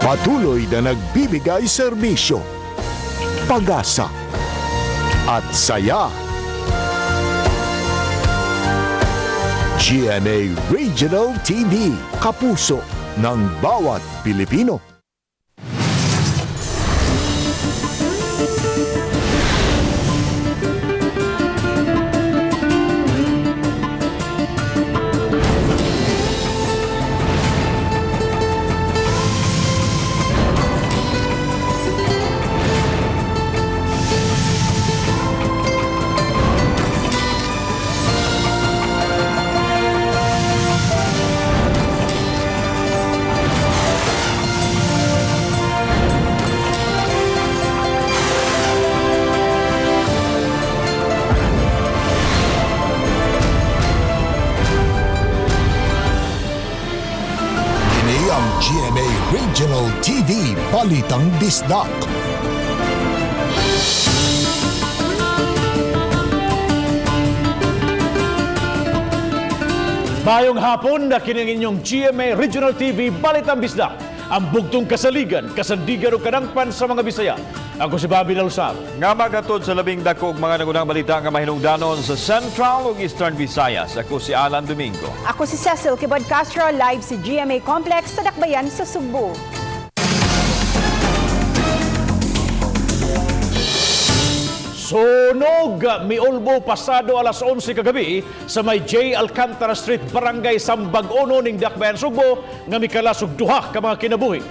Patuloy na nagbibigay serbisyo, pag-asa at saya. GMA Regional TV, kapuso ng bawat Pilipino. Kini ang GMA Regional TV Balitang Bisdak. Bayong hapon na kining inyong GMA Regional TV Balitang Bisdak. Ang bugtong kasaligan, kasandigan o kadangpan sa mga Bisaya. Ako si Bobby Lalsar. Nga magatod sa labing dako og mga nagunang balita nga mahinungdanon sa Central ug Eastern Visayas. Ako si Alan Domingo. Ako si Cecil Kibod Castro, live sa GMA Complex sa Dakbayan sa Sugbo. Sunog! Miulbo pasado alas 11 kagabi sa may J. Alcantara Street, Barangay Sambag-Ono ning Dakbayan, Sugbo nga mikalas og duha ka mga kinabuhi.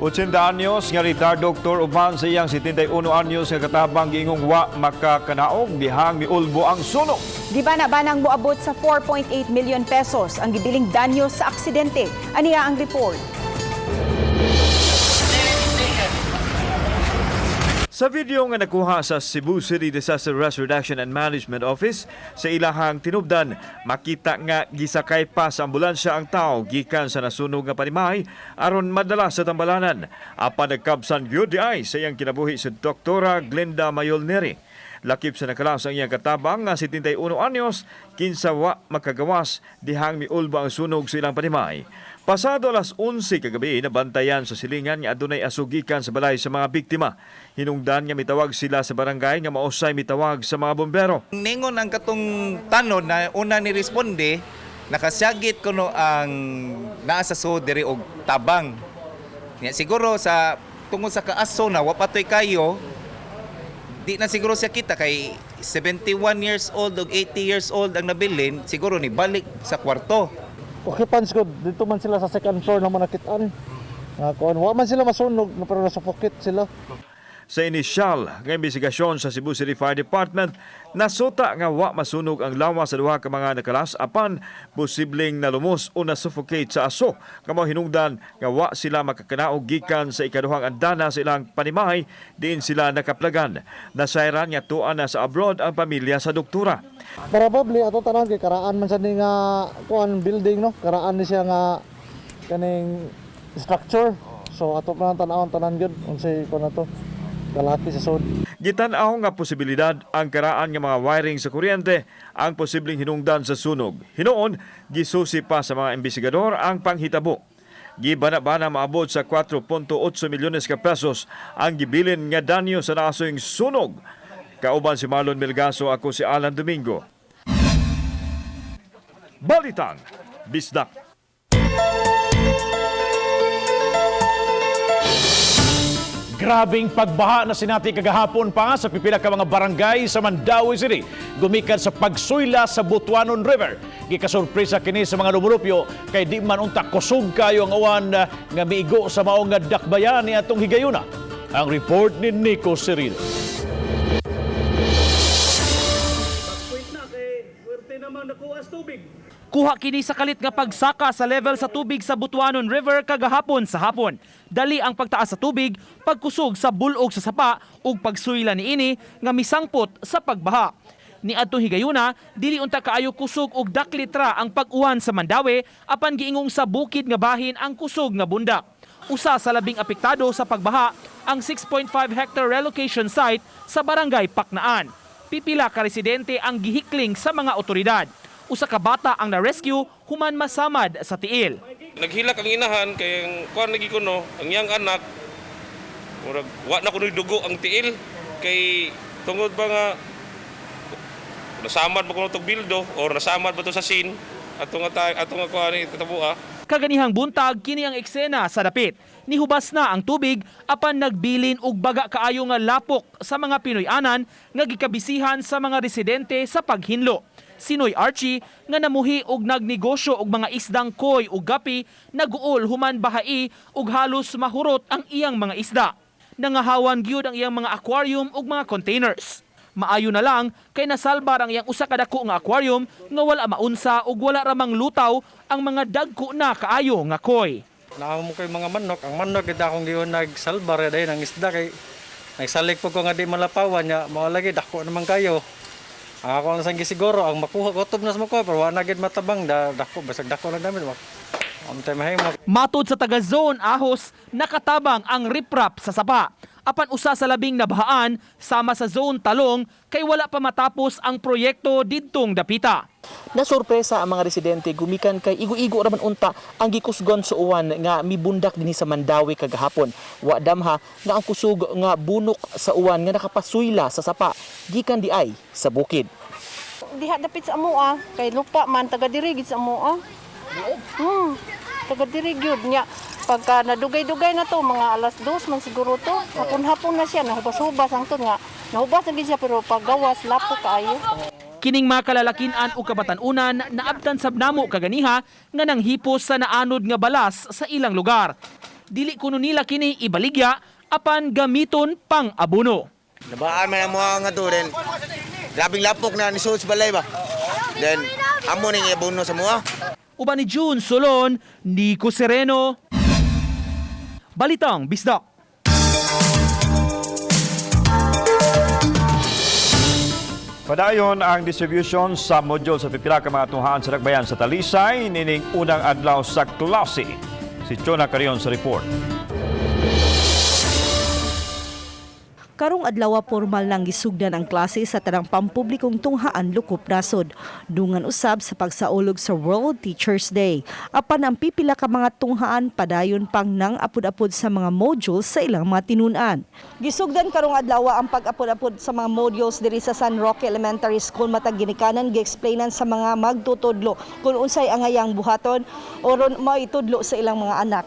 80 anyos nga retired doktor uban sa iyang 71 anyos nga katabang giingong wa makakanaog dihang miulbo ang sunog. Di ba na banang moabot sa 4.8 million pesos ang gibiling danyo sa aksidente? Aniya ang report. Sa video nga nakuha sa Cebu City Disaster Risk Reduction and Management Office sa ilahang tinubdan, makita nga gisakay pa sa ambulansya ang tao gikan sa nasunog nga panimay aron madala sa tambalanan. Apan nagkabsan gyud di ay sa iyang kinabuhi si Doktora Glenda Mayol Neri. Lakip sa nakalas ang iyang katabang nga 71 anyos, kinsa wa makagawas dihang miulba ang sunog sa ilang panimay. Pasado alas 11 kagabi, nabantayan sa silingan nga adunay asugikan sa balay sa mga biktima. Hinungdan nga mitawag sila sa barangay nga mausay mitawag sa mga bombero. Ningon ang katong tanod na una ni responde, nakasyagit kuno ang naa sa sud diri og tabang. Nya siguro sa tungod sa kaaso na wa patoy kayo, di na siguro siya kita kay 71 years old og 80 years old ang nabilin, siguro ni balik sa kwarto. Occupants ko dito man sila sa second floor na manakitaan. Nga kuan wa man sila masunog pero nasuffocate sila. Sa inisyal nga investigasyon sa Cebu City Fire Department, nasuta nga wa masunog ang lawas sa duha ka mga nakalas apan posibleng nalumos o nasuffocate sa aso. Kamo hinungdan nga wa sila makakanaog gikan sa ikaduhang andana sa ilang panimahay diin sila nakaplagan. Nasayran nga tuan na sa abroad ang pamilya sa doktora. Probably ato tanan kay karaan man sa ni nga kuan building no, karaan ni siya nga kaning structure. So ato pa nang tan-awon tanan gyud unsay kuan na to. Kalaki sa sud. Gitan-aw nga posibilidad ang karaan nga mga wiring sa kuryente ang posibleng hinungdan sa sunog. Hinuon, gisusi pa sa mga investigador ang panghitabo. Gibana-bana maabot sa 4.8 milyones ka pesos ang gibilin nga danyo sa naasoyng sunog. Kauban si Marlon Melgaso, ako si Alan Domingo. Balitang Bisdak. Grabing pagbaha na sinati kagahapon pa sa pipila ka mga barangay sa Mandaue City. Gumikan sa pagsuyla sa Butuanon River. Gikasurpresa kini sa mga lumulupyo kay di man unta kusog kayo ang uwan nga miigo sa maong nga dakbayan ni atong higayuna. Ang report ni Nico Cirilo. Kuha kini sa kalit nga pagsaka sa level sa tubig sa Butuanon River kagahapon sa hapon. Dali ang pagtaas sa tubig, pagkusog sa bulog sa sapa ug pagsuyla niini nga misangpot sa pagbaha. Niadtong higayuna, dili unta kaayo kusog og daklitra ang pag-uwan sa Mandaue apan giingong sa bukid nga bahin ang kusog nga bundak. Usa sa labing apektado sa pagbaha ang 6.5 hectare relocation site sa Barangay Paknaan. Pipila ka residente ang gihikling sa mga otoridad. Usa ka bata ang na-rescue human masamad sa tiil. Naghilak ang inahan kay ang kuan lagi kuno, ang iyang anak murag wa na kuno'y dugo ang tiil kay tungod ba nga nasamad ba kuno tog bildo or nasamad ba to sa sin ato nga ato nga kuan ni tatabua. Kaganihang buntag kini ang eksena sa dapit. Nihubas na ang tubig apan nagbilin og baga kaayo nga lapok sa mga Pinoy-anan nga gikabisihan sa mga residente sa paghinlo. Si Noy Archie nga namuhi og nagnegosyo og mga isdang koi ug gapi, naguol human bahai ug halos mahurot ang iyang mga isda. Nangahawan gyud ang iyang mga aquarium ug mga containers. Maayo na lang kay nasalbar ang iyang usa ka dako nga aquarium nga wala maunsa ug wala ramang lutaw ang mga dagko na kaayo nga koi. Naamo ko yung mga manok. Ang manok kita akong giyon nagsalbar dahil ang isda kay nagsalik po ko nga di malapawan niya. Mao lagi dako naman kayo. Ang ako lang sang gisiguro ang makuha kutob na sa makuha pero wa na gid matabang da, dako basag dako lang damit. Amtay mahimo. Matod sa taga Zone Ahos, nakatabang ang riprap sa sapa. Apan usa sa labing nabahaan sama sa Zone Talong kay wala pa matapos ang proyekto didtong dapita. Nasurpresa ang mga residente gumikan kay igo-igo raman unta ang gikusgon sa uwan nga mibundak dinhi sa Mandawi kagahapon. Wa damha nga ang kusog nga bunok sa uwan nga nakapasuyla sa sapa gikan di ay sa bukid. Diha dapit sa amoa kay lupa man taga diri gid sa amoa. Taga diri gyud nya. Pagka nadugay-dugay na to mga 2:00 man siguro to. Hapon-hapon na siya nahubas-hubas ang nga. Nahubas na gid siya pero paggawas lapo kaayo. Kining mga kalalakinan o kabatan-unan naabtan sab namo kaganiha nga nanghipos sa naanod nga balas sa ilang lugar. Dili kuno nila kini ibaligya apan gamiton pang abono. Nabaan man ang mga nga to, then grabing lapok na ni sa balay ba. Then amo ning ibuno sa mua. Uban ni June Solon, Nico Sereno. Balitang Bisdak. Padayon ang distribution sa module sa pipila ka mga tunghaan sa Dakbayan sa Talisay nining unang adlaw sa klase. Si Chona Carion sa report. Karong adlaw formal nang gisugdan ang klase sa tanang pampublikong tunghaan Lukop Nasod. Dungan usab sa pagsaulog sa World Teachers Day. Apan ang pipila ka mga tunghaan padayon pang nang apud-apod sa mga modules sa ilang mga tinun-an. Gisugdan karong adlaw ang pag-apod-apod sa mga modules diri sa San Roque Elementary School matag ginikanan gi-explainan sa mga magtutudlo kung unsay angayang buhaton oron maitudlo sa ilang mga anak.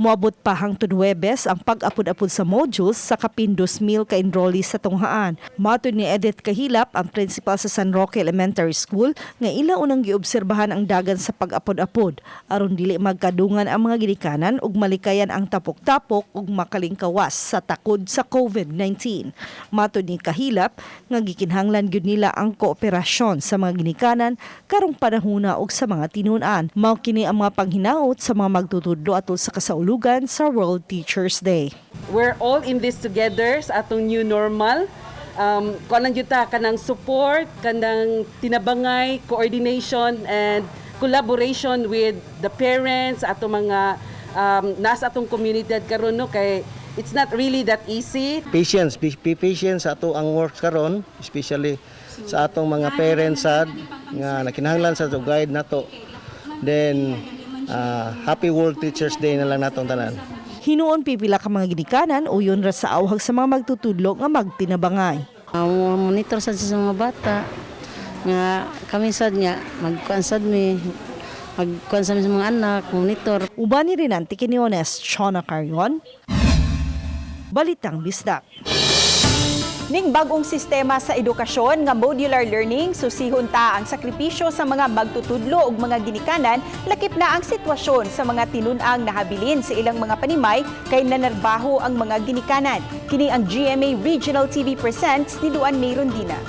Moabot pa hangtod Huwebes ang pag-apod-apod sa modules sa kapin 2,000 ka enrollees sa tunghaan. Matod ni Edith Kahilap, ang principal sa San Roque Elementary School, nga ila unang giobserbahan ang dagan sa pag-apod-apod aron dili magkadungan ang mga ginikanan ug malikayan ang tapok-tapok ug makalingkawas sa takod sa COVID-19. Matod ni Kahilap, nga gikinahanglan gyud nila ang kooperasyon sa mga ginikanan karong panahona ug sa mga tinun-an. Mao kini ang mga panghinaot sa mga magtutudlo atol sa kasaulugan sa World Teachers Day. We're all in this together sa atong new normal. Kuan lang jud ta kanang support, kanang tinabangay, coordination and collaboration with the parents atong mga nasa atong komunidad karon no kay it's not really that easy. Patience, be patient sa ato ang work karon, especially sa atong mga parents sad nga nakinahanglan sa ato guide nato. Then happy World Teachers Day na lang natong tanan. Hinuon pipila ka mga ginikanan uyon ra sa awhag sa mga magtutudlo nga magtinabangay. Monitor sad sa mga bata nga kami sad nga magkuan sad mi magkuan sa mga anak monitor. Uban ni Renante Quinones, Chona Carion, Balitang Bisdak. Ning bagong sistema sa edukasyon nga modular learning, susihon ta ang sakripisyo sa mga magtutudlo ug mga ginikanan, lakip na ang sitwasyon sa mga tinun-ang nahabilin sa ilang mga panimay kay nanarbaho ang mga ginikanan. Kini ang GMA Regional TV presents ni Duan May Rondina.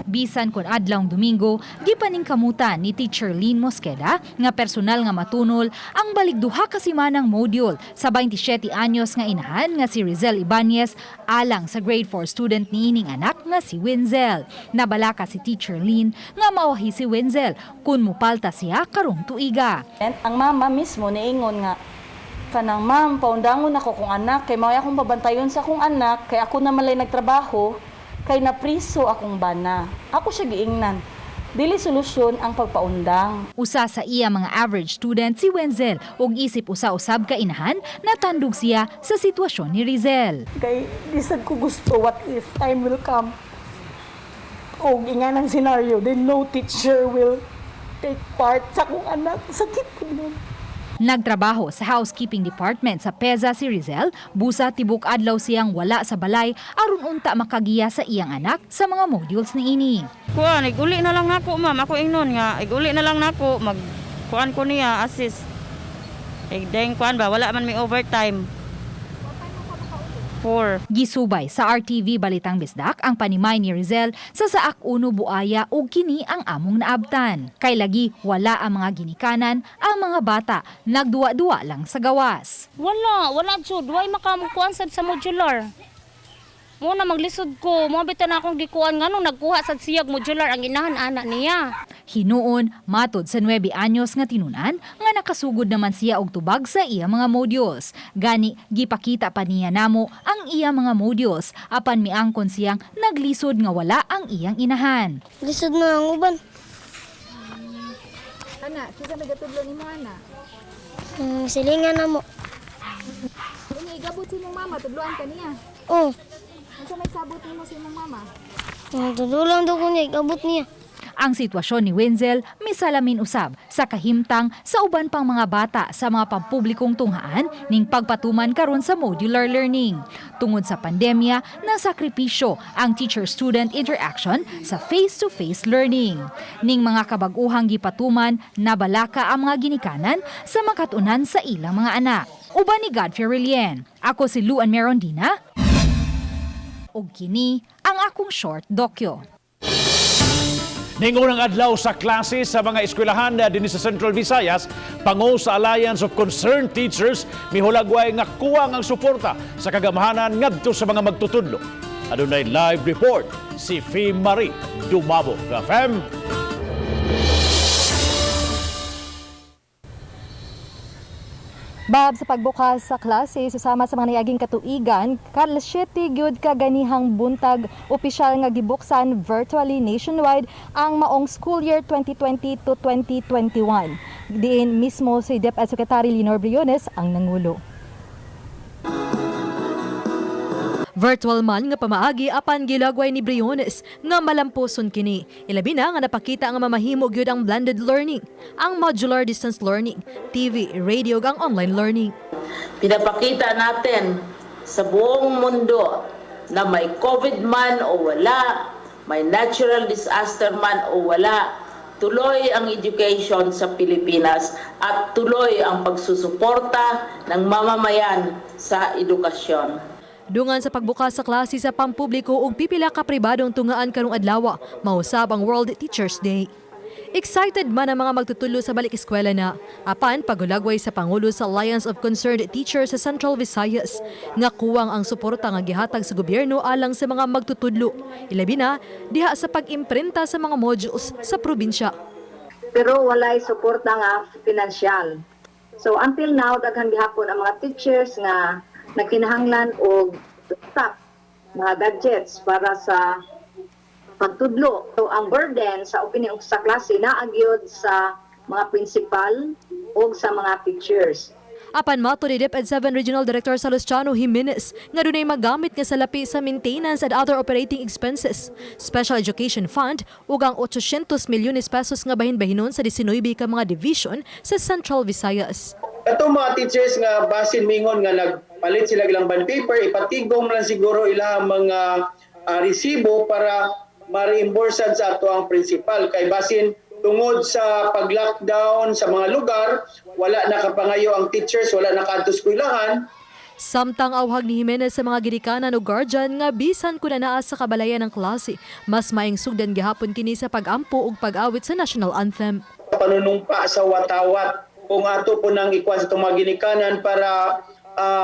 Bisan kon adlawng Domingo, gipaningkamutan ni Teacher Lynn Mosqueda nga personal nga matunol ang balik duha ka simanang module sa 27 anyos nga inahan nga si Rizel Ibanez alang sa grade 4 student niining anak nga si Wenzel. Nabalaka si Teacher Lynn nga mawahi si Wenzel kun mupalta siya karong tuiga. Ang mama mismo niingon nga kanang ma'am paundangon ako kong anak kay mao akong babantayon sa akong anak kay ako na malay nagtrabaho kay napriso akong bana. Ako siya giingnan. Dili solusyon ang pagpaundang. Usa sa iya mga average student si Wenzel ug isip usa-usab ka inahan, natandog siya sa sitwasyon ni Rizel. Kay di sad ko gusto, what if time will come o inganang scenario, then no teacher will take part sa akong anak. Sakit ko nun. Nagtrabaho sa housekeeping department sa PEZA si Rizel, busa tibok adlaw siyang wala sa balay aron unta makagiya sa iyang anak sa mga modules niini. Kuan, iguli na lang nako, ma'am. Ako ingnon nga, iguli na lang nako mag kuan ko niya assist. Igdeng kuan ba, wala man may overtime. 4. Gisubay sa RTV Balitang Bisdak ang panimay ni Rizel sa Saak Uno Buaya ug kini ang among naabtan. Kay lagi wala ang mga ginikanan, ang mga bata nagduwa-duwa lang sa gawas. Wala, wala jud. Way makamukuan sad sa modular. Mo na maglisod ko, mo bitaw na akong gikuan nganong nagkuha sad siyag modular ang inahan ana niya. Hinuon, matod sa 9 anyos nga tinunan nga nakasugod naman siya og tubag sa iya mga modules. Gani gipakita pa niya namo ang iya mga modules apan miangkon siyang naglisod nga wala ang iyang inahan. Lisod na ang uban. Ana, kinsa nagatudlo nimo ana? Silingan na mo. Unya igabot si imong mama, tudloan ka niya. Oh, Unsa may sabot nimo sa imong mama? Tudulang daw ko niya, igabot niya. Ang sitwasyon ni Wenzel misalamin usab sa kahimtang sa uban pang mga bata sa mga pampublikong tunghaan ning pagpatuman karon sa modular learning. Tungod sa pandemya, nasakripisyo ang teacher-student interaction sa face-to-face learning. Ning mga kabag-uhang gipatuman, nabalaka ang mga ginikanan sa makatunan sa ilang mga anak. Uban ni Godfrey Relien. Ako si Luan Merondina. Ug kini ang akong short dokyo. Ningunang adlaw sa klase sa mga eskwelahan na dinhi sa Central Visayas, pango sa Alliance of Concerned Teachers mihulagway nga kuwang ang suporta sa kagamhanan ngadto sa mga magtutudlo. Adunay live report si Fee Marie Dumabo. Fem. Bab, sa pagbukas sa klase susama sa mga niaging katuigan, kalas 7 gyud kaganihang buntag, opisyal nga gibuksan virtually nationwide ang maong school year 2020 to 2021. Diin mismo si DepEd Secretary Leonor Briones ang nangulo. Virtual man nga pamaagi apan gilagway ni Briones nga malamposon kini. Ilabi na nga napakita nga mamahimo gyud ang blended learning, ang modular distance learning, TV, radio ug ang online learning. Pinapakita natin sa buong mundo na may COVID man o wala, may natural disaster man o wala, tuloy ang education sa Pilipinas at tuloy ang pagsusuporta ng mamamayan sa edukasyon. Dungan sa pagbukas sa klase sa pampubliko ug pipila ka pribadong tungaan karong adlaw, mausab ang World Teachers Day. Excited man ang mga magtutudlo sa balik eskwela na. Apan pagulagway sa Pangulo sa Alliance of Concerned Teachers sa Central Visayas nga kuwang ang suporta nga gihatag sa gobyerno alang sa mga magtutudlo. Ilabi na diha sa pag-imprenta sa mga modules sa probinsya. Pero walay suporta nga financial. So until now, daghan gihapon ang mga teachers nga nagkinahanglan og laptop, mga gadgets para sa pagtudlo. So ang burden sa opening sa klase naa gyud sa mga principal o sa mga teachers. Apan mato ni DepEd 7 Regional Director Salustiano Jimenez nga dunay magamit nga salapi sa maintenance and other operating expenses, Special Education Fund ug ang 800 milyones pesos nga bahin-bahinon sa 19 ka mga division sa Central Visayas. Katong mga teachers nga basin mingon nga nagpalit sila ilang bond paper, ipatigom lang siguro ilang mga resibo para ma-reimbursean sa ato ang principal kay basin tungod sa pag-lockdown sa mga lugar, wala na kapangayo ang teachers, wala na kaadto eskwelahan. Samtang awhag ni Jimenez sa mga ginikanan o guardian nga bisan kun naa sa kabalayan ng klase, mas maayong sugdan gihapon kini sa pag-ampo ug pag-awit sa national anthem. Panunumpa sa watawat kung ato po nang ikuan sa itong mga ginikanan para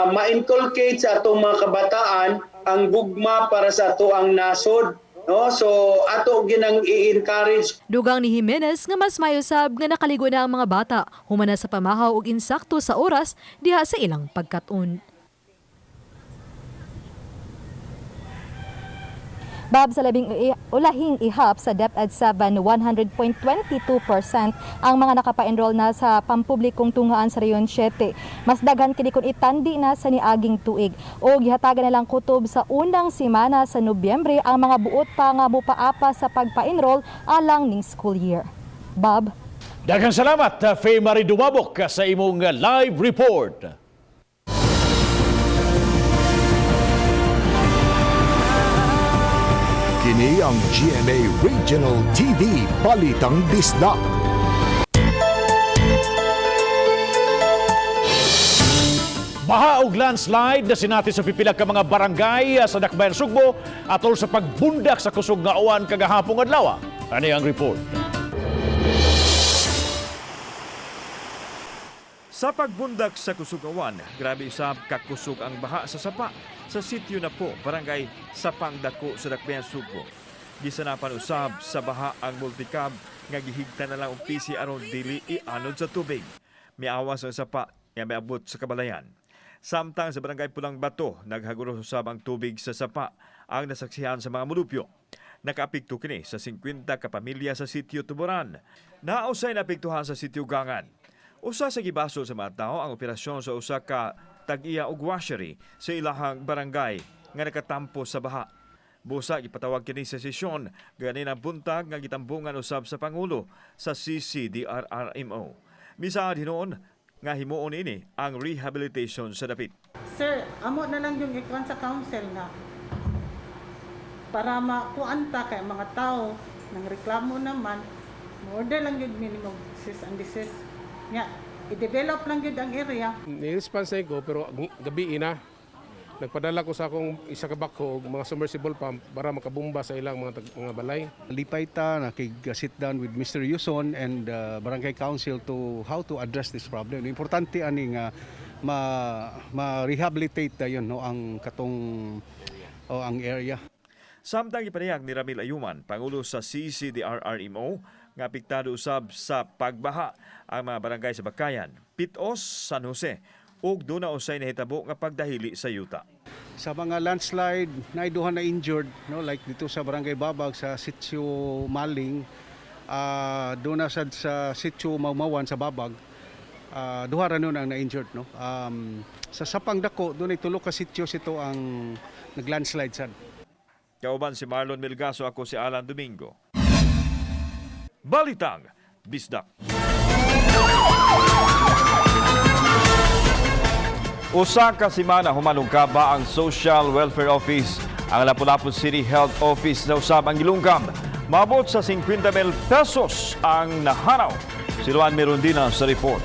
ma-inculcate sa atong mga kabataan ang gugma para sa ato ang nasod. No? So ato ginang i-encourage. Dugang ni Jimenez nga mas mayo sab nga nakaligo na ang mga bata humana sa pamahaw ug insakto sa oras diha sa ilang pagkat-on. Bab sa labing ulahing ihap sa DepEd 7, 100.22% ang mga nakapa-enroll na sa pampublikong tunghaan sa Rehiyon 7. Mas daghan kini kung itandi na sa niaging tuig. O gihatagan na lang kutob sa unang semana sa Nobyembre ang mga buot pa nga mopaapa sa pagpa-enroll alang ning school year. Bob? Daghang salamat, Faye Marie Dumabok, sa imong live report. Kini ang GMA Regional TV Balitang Bisdak. Baha og landslide na sinati sa pipila ka mga barangay sa Dakbayan Sugbo atol sa pagbundak sa kusog nga uwan kagahapong adlaw. Ani ang report. Sa pagbundak sa kusugawan, grabe usab kakusog ang baha sa sapa sa sitio na po, barangay Sapang Dako sa Dakbayan Sugbo. Gisanapan usab sa baha ang multicab nga gihigta na lang og pisi aron dili ianod sa tubig. Miawas ang sapa nga miabot sa kabalayan. Samtang sa barangay Pulang Bato, naghaguros usab ang tubig sa sapa ang nasaksihan sa mga mulupyo. Nakaapekto kini sa 50 ka pamilya sa sitio Tuburan. Nausay naapektuhan sa sitio Gangan. Usa sa gibaso sa mga tao ang operasyon sa usa ka tag-iya og washery sa ilahang barangay nga nakatampo sa baha. Busa gipatawag kini sa sesyon ganinang buntag nga gitambungan usab sa pangulo sa CCDRRMO. Misaad hinuon nga himuon ini ang rehabilitation sa dapit. Sir, amo na lang yung ikuan sa council na para makuan ta kay mga tao nang reklamo naman, order lang yun minimum cease and desist. Nga, i-develop lang yun ang area. Ni-response ko pero gabi na. Nagpadala ko sa akong isa ka backhoe og mga submersible pump para makabumba sa ilang mga balay. Lipay ta nakig sit down with Mr. Yuson and Barangay Council to how to address this problem. Importante ani nga ma ma-rehabilitate dayon, no, ang katong o ang area. Samtang gipanayag ni Ramil Ayuman, Pangulo sa CCDRRMO, nga apektado usab sa pagbaha ang mga barangay sa Bakayan, Pitos, San Jose, ug duna usay nahitabo nga pagdahili sa yuta. Sa mga landslide, naay duha na injured, no, like dito sa Barangay Babag sa Sitio Maling, doon na sa Sitio Maumawan sa Babag, duha ra nun ang na-injured, no. Sa Sapang Dako, doon ay tulo ka sitio sito ang naglandslide sad. Kauban si Marlon Melgaso, ako si Alan Domingo. Balitang Bisdak. Usa ka semana human ba ang Social Welfare Office, ang Lapu-Lapu City Health Office na usab ang gilungkab. Maabot sa 50 mil pesos ang nahanaw. Si Luan Mirundina sa report.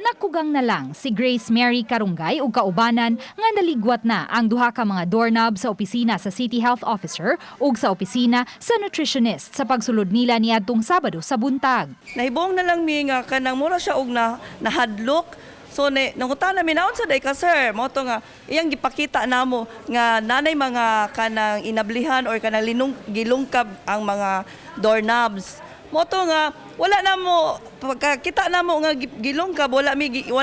Nakugang na lang si Grace Mary Karungay ug kaubanan nga naligwat na ang duha ka mga doorknob sa opisina sa City Health Officer ug sa opisina sa nutritionist sa pagsulod nila niadtong Sabado sa buntag. Nahibong na lang mi nga kanang mura siya og na nahadlok. So ne nangutana mi, "Naon sa day ka, sir?" Mao to nga iyang gipakita namo nga nanay mga kanang inablihan or kanang linung gilungkab ang mga doorknobs. Mao to nga wala na mo pagkakita na mo nga gilungkab, wala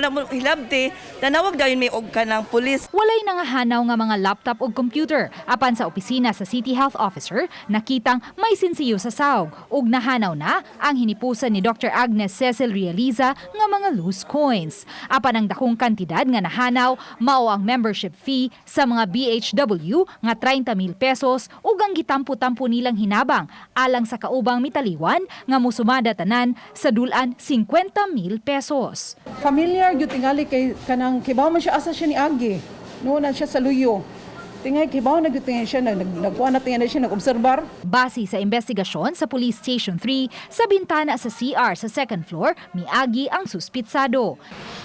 mo hilabti, nanawag dayon mi og kanang pulis. Walay nangahanaw nga mga laptop ug computer apan sa opisina sa City Health Officer nakitang may sinsiyo sa sawg ug nahanaw na ang hinipusan ni Dr. Agnes Cecil Realiza nga mga loose coins. Apan ang dakong kantidad nga nahanaw mao ang membership fee sa mga BHW nga 30 mil pesos ug ang gitampo-tampo nilang hinabang alang sa kaubang mitaliwan nga musumada tanan sa dulan 50 mil pesos. Familiar gyud tingali kay kanang kibaw man siya asa siya ni agi. No na siya sa luyo. Tingay kibaw na gyud tingali siya nagkuan na tingali siya nag-obserbar. Base sa investigasyon sa Police Station 3, sa bintana sa CR sa second floor, miagi ang suspitsado.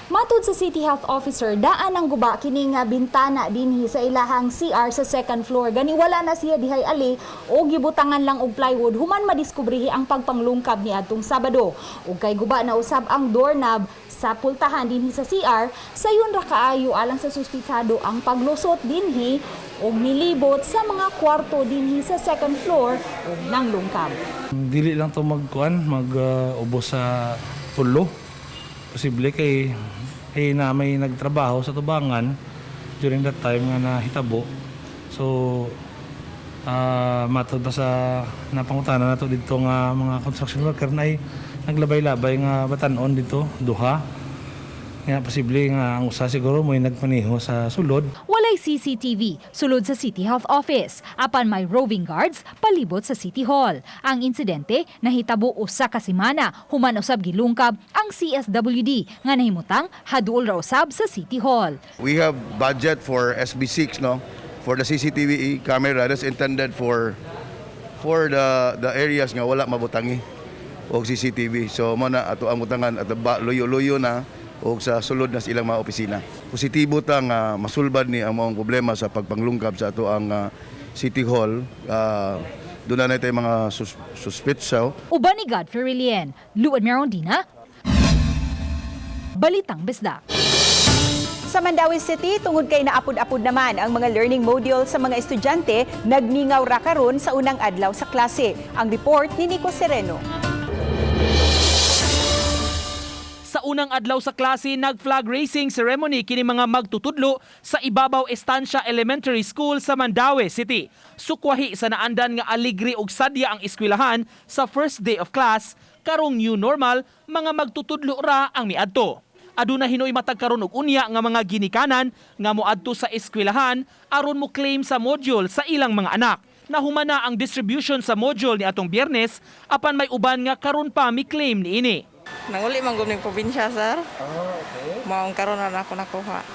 Matud sa City Health Officer, daan ang guba kini nga bintana dinhi sa ilahang CR sa second floor. Gani wala na siya dihay ali o gibutangan lang og plywood human madiskubrihi ang pagpanglungkab niadtong Sabado. Ug kay guba na usab ang doorknob sa pultahan dinhi sa CR, sayon ra kaayo alang sa suspitsado ang paglusot dinhi ug nilibot sa mga kwarto dinhi sa second floor ug nanglungkab. Dili lang to magkuan, mag-ubos sa pulo. Posible kay na may nagtrabaho sa tubangan. During that time nga nahitabo. So matod pa sa napangutana nato dito nga mga construction worker na ay naglabay-labay nga batanon dito, duha. Nga posible nga ang usa siguro mo nagmaneho sa sulod. Walay CCTV sulod sa City Health Office, apan may roving guards palibot sa City Hall. Ang insidente nahitabo usa ka semana human usab gilungkab ang CSWD nga nahimutang haduol ra usab sa City Hall. We have budget for SB6, no? For the CCTV camera that's intended for the areas nga wala mabutangi og CCTV. So mo na ato ang butangan at ba, luyo-luyo na og sa sulod na sa ilang mga opisina. Positibo ta nga masulbad ni ang maong problema sa pagpanglungkab sa ato ang City Hall. Doon na tayo mga suspetsa. Uban ni Godfrey Relien, Luan Merondina, Balitang Bisdak. Sa Mandaue City, tungod kay naapod-apod naman ang mga learning module sa mga estudyante, nagmingaw ra karon sa unang adlaw sa klase. Ang report ni Nico Sereno. Sa unang adlaw sa klase, nag-flag raising ceremony kini mga magtutudlo sa Ibabaw Estancia Elementary School sa Mandaue City. Sukwahi sa naandan nga aligre og sadya ang eskwelahan sa first day of class, karong new normal, mga magtutudlo ra ang miadto. Aduna hinoy matag karon og unya nga mga ginikanan nga moadto sa eskwelahan aron mo claim sa module sa ilang mga anak. Nahumana ang distribution sa module ni atong Biyernes, apan may uban nga karon pa mi claim niini. Nanguli man gud ning probinsya, sir. Oh, okay. Maong karon na ako nakuha.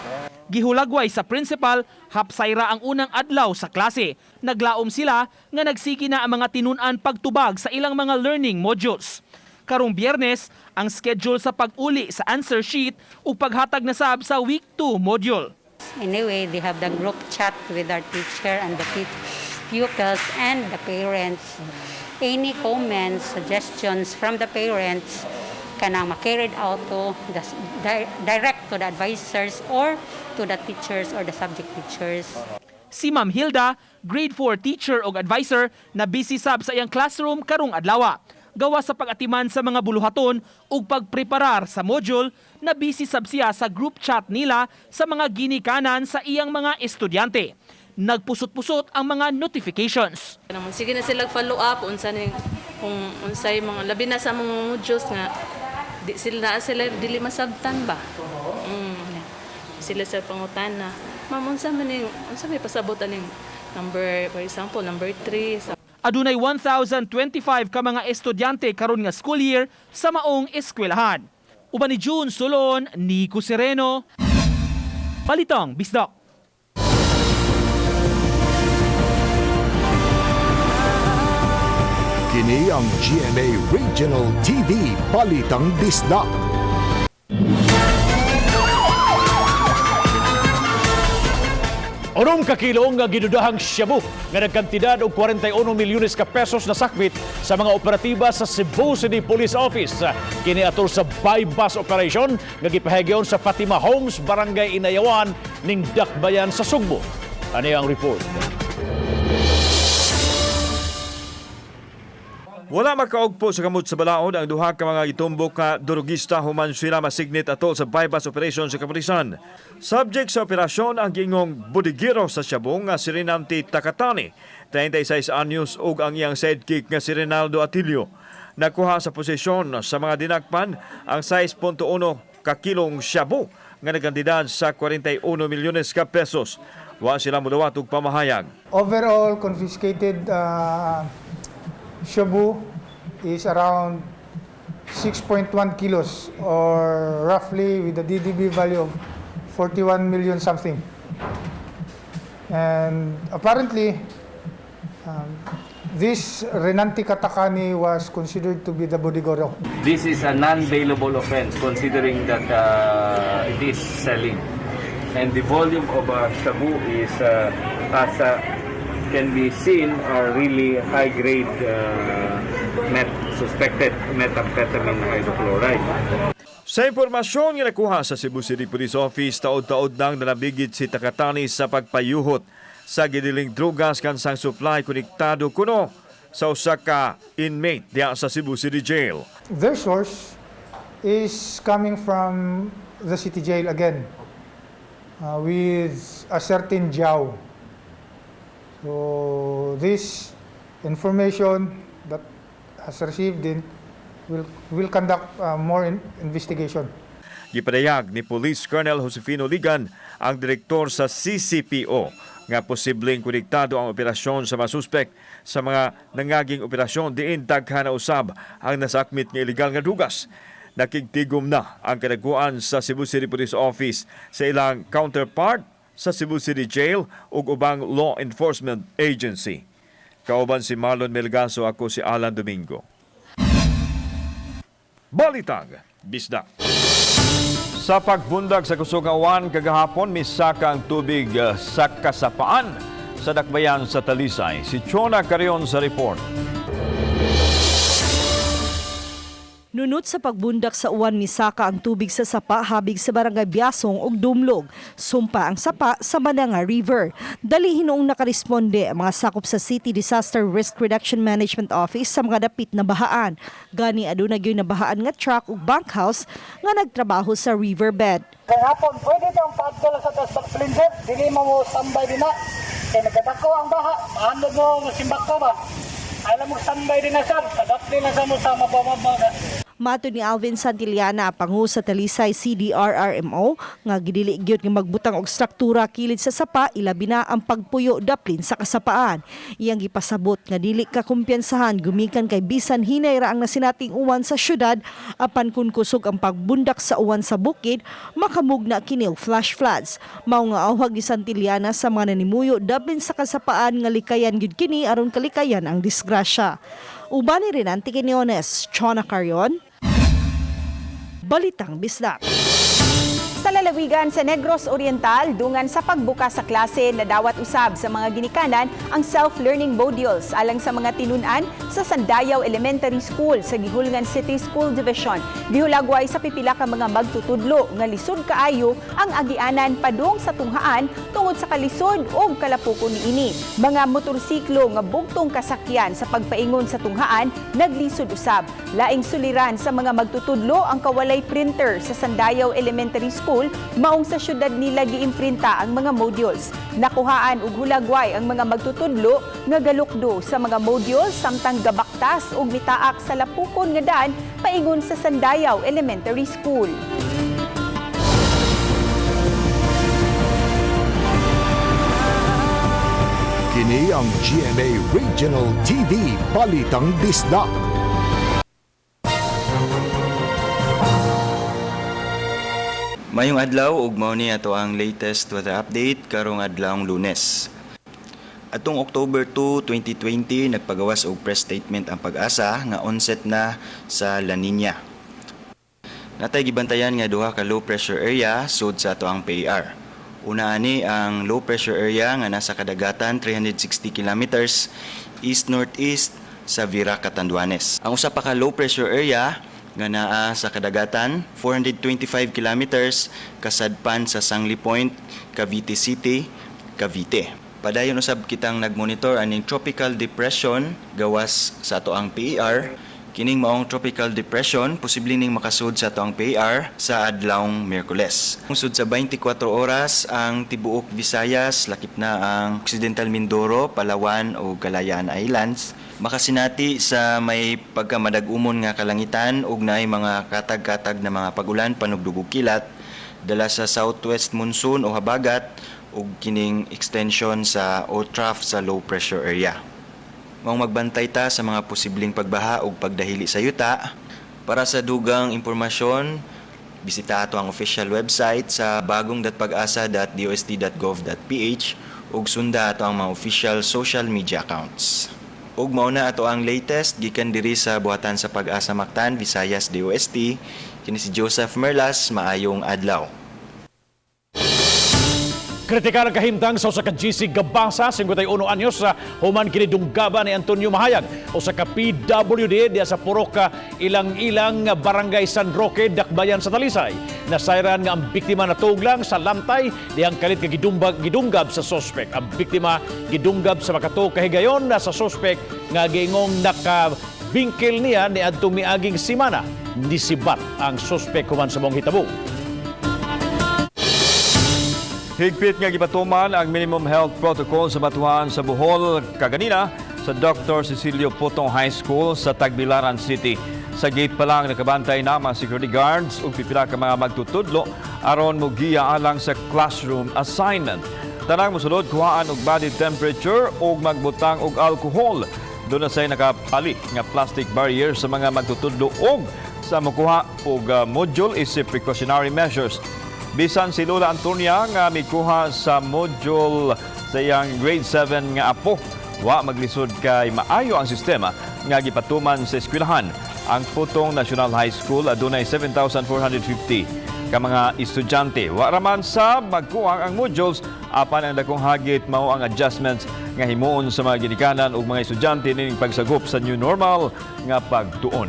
Gihulagway sa principal, hapsayra ang unang adlaw sa klase. Naglaom sila nga nagsige na ang mga tinun-an pagtubag sa ilang mga learning modules. Karong Biyernes, ang schedule sa pag-uli sa answer sheet ug paghatag na sab sa week 2 module. Anyway, they have the group chat with our teacher and the pupils and the parents. Any comments, suggestions from the parents kanang ma-carried out to the direct to the advisors or to the teachers or the subject teachers. Si Ma'am Hilda, grade 4 teacher og advisor, na busy sab sa iyang classroom karong adlaw. Gawa sa pag-atiman sa mga buluhaton ug pagpreparar sa module, na busy sab siya sa group chat nila sa mga ginikanan sa iyang mga estudyante. Nagpusot-pusot ang mga notifications. Naman sige na sila follow up unsa ning kung unsay mga labi na sa mga modules nga di sila naa sila dili masabtan ba. Sila sa pangutana. Ma'am, unsa man ning unsa may pasabot aning number, for example, number 3 sa Adunay 1,025 ka mga estudyante karon nga school year sa maong eskwelahan. Uban ni June Solon, Nico Sereno, Balitang Bisdak. Kini ang GMA Regional TV Balitang Bisdak. 6 ka kilo nga gidudahang shabu nga nagkantidad og 41 milyones ka pesos na sakbit sa mga operatiba sa Cebu City Police Office. Kini atol sa bypass operation nga gipahayag sa Fatima Homes, Barangay Inayawan ning Dakbayan sa Sugbo. Ani ang report. Wala makaugpo sa kamot sa balaod ang duha ka mga gitumbok ka durugista human sila masignit atol sa bypass operation sa kapulisan. Subject sa operasyon ang gingong budigero sa shabu nga si Renante Takatani, 36 anyos, ug ang iyang sidekick nga si Rinaldo Atilio. Nakuha sa posisyon sa mga dinakpan ang 6.1 ka kilong shabu nga nagkantidad sa 41 milyones ka pesos. Wa sila moduwat og pamahayag. Overall confiscated shabu is around 6.1 kilos or roughly with the DDB value of 41 million something. And apparently, this Renanti Katakani was considered to be the bodigoro. This is a non-bailable offense considering that it is selling. And the volume of shabu is, as can be seen, are really high-grade suspected methamphetamine hydrochloride. Sa impormasyon nga nakuha sa Cebu City Police Office, taod-taod nang nalabigit si Takatani sa pagpayuhot sa gidiling drugas kansang supply konektado kuno sa usa ka inmate diya sa Cebu City Jail. Their source is coming from the city jail again. with a certain Jiao. So this information that has received in will conduct more investigation. Gipadayag ni Police Colonel Josefino Ligan, ang direktor sa CCPO, nga posibleng konektado ang operasyon sa mga suspek sa mga nangaging operasyon diin daghan na usab ang nasakmit nga ilegal nga drugas. Nakigtigom na ang kadaguan sa Cebu City Police Office sa ilang counterpart sa Cebu City Jail ug ubang law enforcement agency. Kauban si Marlon Melgaso, ako si Alan Domingo. Balitang Bisdak. Sa pagbundak sa kusog nga uwan kagahapon, misaka ang tubig sa kasapaan sa dakbayan sa Talisay. Si Chona Carion sa report. Nunot sa pagbundak sa uwan, misaka ang tubig sa sapa habig sa barangay Biasong ug Dumlog. Sumpa ang sapa sa Mananga River. Dali hinuong nakaresponde ang mga sakop sa City Disaster Risk Reduction Management Office sa mga dapit na bahaan. Gani aduna gyud nabahaan nga truck ug bunkhouse nga nagtrabaho sa riverbed. Kay hapon, pwede kang padala sa tas sir. Dili mo mo standby din na. Kay nagkadako ang baha, mahandog mo simbak ka ba? Alam mo standby din na, sir. Kadapli na sa mo sa mababa. Matod ni Alvin Santillana, pangu sa Talisay CDRRMO, nga gidili gyud nga magbutang og struktura kilid sa sapa, ilabi na ang pagpuyo daplin sa kasapaan. Iyang gipasabot nga dili ka kumpiyansahan gumikan kay bisan hinay ra ang nasinating uwan sa syudad, apan kun kusog ang pagbundak sa uwan sa bukid, makamugna kini og flash floods. Mao nga awhag ni Santillana sa mga nanimuyo daplin sa kasapaan nga likayan gyud kini aron kalikayan ang disgrasya. Uban ni Renante Quinones, Chona Carion, Balitang Bisdak. Sa lalawigan sa Negros Oriental, dungan sa pagbuka sa klase, nadawat usab sa mga ginikanan ang self-learning modules alang sa mga tinun-an sa Sandayaw Elementary School sa Guihulngan City School Division. Gihulagway sa pipila ka mga magtutudlo nga lisod kaayo ang agianan padung sa tunghaan tungod sa kalisod ug kalapukon niini. Mga motorsiklo nga bugtong kasakyan sa pagpaingon sa tunghaan naglisod usab. Laing suliran sa mga magtutudlo ang kawalay printer sa Sandayaw Elementary School, maong sa syudad nila giimprinta ang mga modules. Nakuhaan og hulagway ang mga magtutudlo nga galukdo sa mga modules samtang gabaktas og mitaak sa lapukon nga daan paingon sa Sandayaw Elementary School. Kini ang GMA Regional TV Balitang Bisdak. Mayong adlaw ug mao ni ato ang latest weather update karong adlawng Lunes. Atong October 2, 2020, nagpagawas og press statement ang PAGASA nga onset na sa La Nina. Natay gibantayan nga duha ka low pressure area sud sa ato ang PAR. Una ani ang low pressure area nga nasa kadagatan 360 kilometers east-northeast sa Virac, Catanduanes. Ang usa pa ka low pressure area nga naa sa kadagatan 425 kilometers kasadpan sa Sangli Point, Cavite City, Cavite. Padayon usab kitang nagmonitor aning tropical depression gawas sa ato ang PAR. Kining maong tropical depression posible ning makasud sa ato ang PAR sa adlawng Miyerkules. Sud sa 24 oras ang tibuok Visayas, lakip na ang Occidental Mindoro, Palawan ug Kalayaan Islands makasinati sa may pagkamadagumon nga kalangitan ug naay mga katag-katag na mga pag-ulan panugdog ug kilat dala sa southwest monsoon o habagat ug kining extension sa o trough sa low pressure area. Maong magbantay ta sa mga posibleng pagbaha ug pagdahili sa yuta. Para sa dugang impormasyon, bisita ato ang official website sa bagong.pagasa.dost.gov.ph ug sunda ato ang mga official social media accounts. Ug mao na ato ang latest gikan diri sa buhatan sa PAGASA Mactan, Visayas DOST. Kini si Joseph Merlas, maayong adlaw. Kritikal ang kahimtang sa usa ka GC Gabasa, 51 anyos, sa human kini dunggaban ni Antonio Mahayag usa ka PWD diya sa Purok Ilang-ilang, Barangay San Roque, Dakbayan sa Talisay. Nasayran nga ang biktima natuglang sa lamtay dihang kalit nga gidunggab sa sospek. Ang biktima gidunggab sa makatuo kahigayon na sa sospek nga giingong nakabingkil niya niadtong miaging simana. Nisibat ang sospek human sa mong hitabo. Higpit nga gipatuman ang minimum health protocol sa batuhan sa Bohol kaganina sa Dr. Cecilio Putong High School sa Tagbilaran City. Sa gate pa lang nakabantay na mga security guards ug pipila ka mga magtutudlo aron mogiya alang sa classroom assignment. Tanang mosulod kuhaan og body temperature ug magbutang og alcohol. Duna say nakapali nga plastic barrier sa mga magtutudlo og sa mokuha og module isip precautionary measures. Bisan si Lola Antonia nga mikuha sa module sa iyang grade 7 nga apo, wa maglisod kay maayo ang sistema nga gipatuman sa eskwelahan. Ang Putong National High School adunay 7,450 ka mga estudyante. Wa raman sa magkuwang ang modules apan ang dakong hagit mao ang adjustments nga himuon sa mga ginikanan ug mga estudyante nining pagsagop sa new normal nga pagtuon.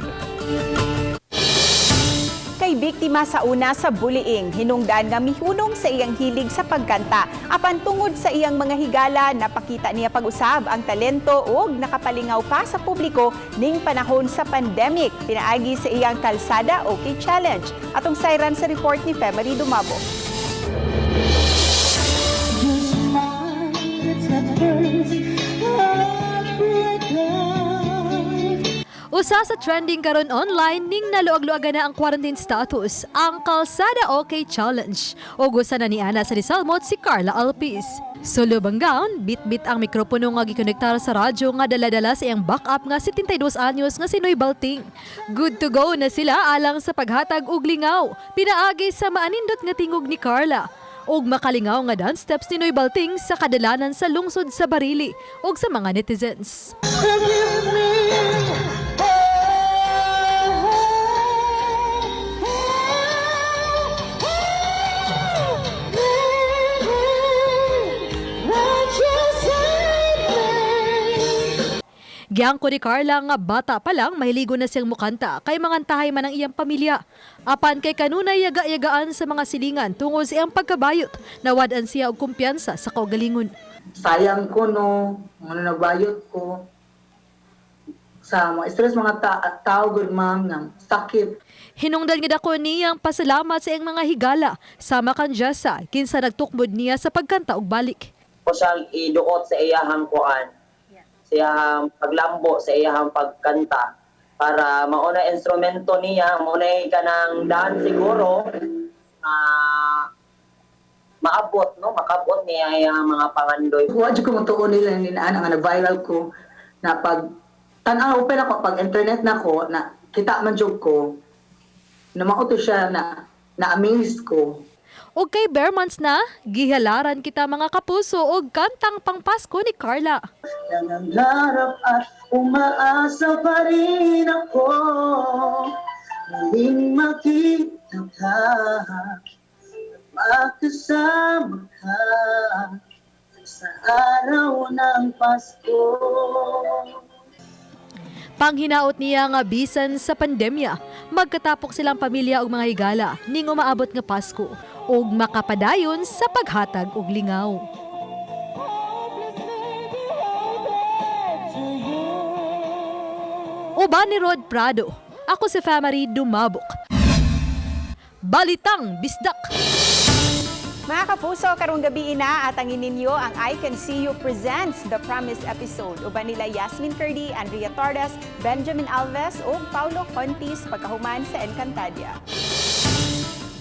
Kay biktima sa una sa bullying, hinungdan nga mihunong sa iyang hilig sa pagkanta. Apan tungod sa iyang mga higala, napakita niya pag-usab ang talento ug nakapalingaw pa sa publiko ning panahon sa pandemic. Pinaagi sa iyang Kalsada OK Challenge. Atong sayran sa report ni Femary Dumabo. Just smile, it's the first heartbreaker. Usa sa trending karon online ning naluag-luagan na ang quarantine status, ang Kalsada OK Challenge. Ug usa na ni ana sa nisalmot si Carla Alpis. Solo bang gown, bit-bit ang mikropono nga gikonektar sa radyo nga dala-dala sa iyang backup nga 72 anyos nga si Noy Balting. Good to go na sila alang sa paghatag og lingaw, pinaagi sa maanindot nga tingog ni Carla ug makalingaw nga dance steps ni Noy Balting sa kadalanan sa lungsod sa Barili ug sa mga netizens. Forgive me. Oh, baby, won't you save me? Giyangko ni Carla nga bata pa lang mahiligo na siyang mukanta kay mangantahay man ang iyang pamilya. Apan kay kanunay yaga-yagaan sa mga silingan tungod sa iyang pagkabayot, nawad-an siya og kumpiyansa sa kaugalingon. Sayang ko no, ano, nabayot ko sa mga stress, mga tao gud, ma'am, nga sakit. Hinungdan nga dako niyang pasalamat sa iyang mga higala sama kan Jessa kinsa nagtukmod niya sa pagkanta og balik. Ko siyang iduot sa iyahang kuan, sa iyahang paglambo, sa iyahang pagkanta para mauna instrumento niya, mauna kanang daan siguro na maabot, no, makabot niya iyang mga pangandoy. Wa jud ko motuo nila ni ana nga nag-viral ko na pag tan-aw open ako pag internet na ko na kita man jud ko na mao to siya na na-amaze ko. Og kay bare months na, gihalaran kita mga kapuso og kantang pangpasko ni Carla. Nangangarap at umaasa pa rin ako, muling makita ka at makasama ka sa araw ng Pasko. Panghinaot niya nga bisan sa pandemya, magkatapok silang pamilya og mga higala ning umaabot nga Pasko ug makapadayon sa paghatag og lingaw. Uban ni Rod Prado, ako si Famary Dumabok. Balitang Bisdak! Mga kapuso, karong gabi ina at ang ninyo ang I Can See You Presents The Promise episode. Uban nila Yasmin Curdy, Andrea Torres, Benjamin Alves ug Paulo Contis pagkahuman sa Encantadia.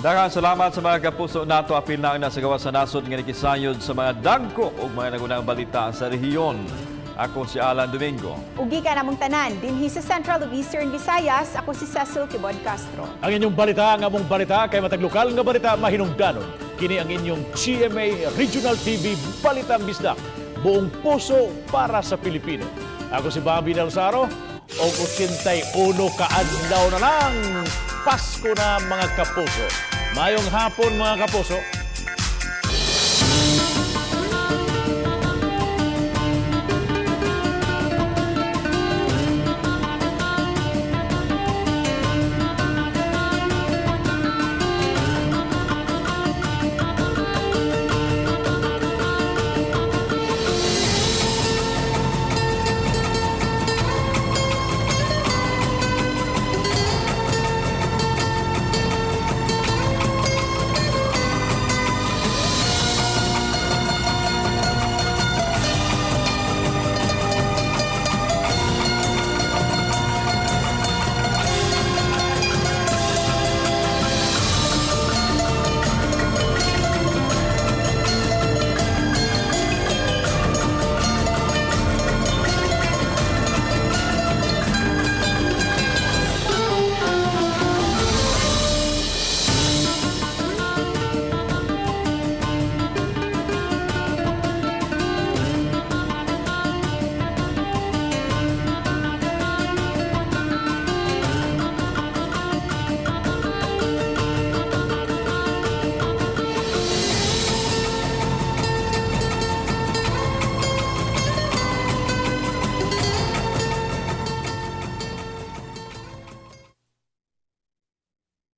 Daghang salamat sa mga kapuso nato, apil na ang nasa gawas sa nasod nga nikisayod sa mga dagko ug mga nagunang balita sa rehiyon. Ako si Alan Domingo. Ugi ka namong tanan dinhi sa Central of Eastern Visayas, ako si Cecil Tibod Castro. Ang inyong balita, ang among balita, kay matag lokal nga balita mahinungdanon. Kini ang inyong GMA Regional TV Balitang Bisdak. Buong puso para sa Pilipino. Ako si Bobby Del Saro, og 81 ka adlaw na lang. Pasko na, mga kapuso. Mayong hapon, mga kapuso.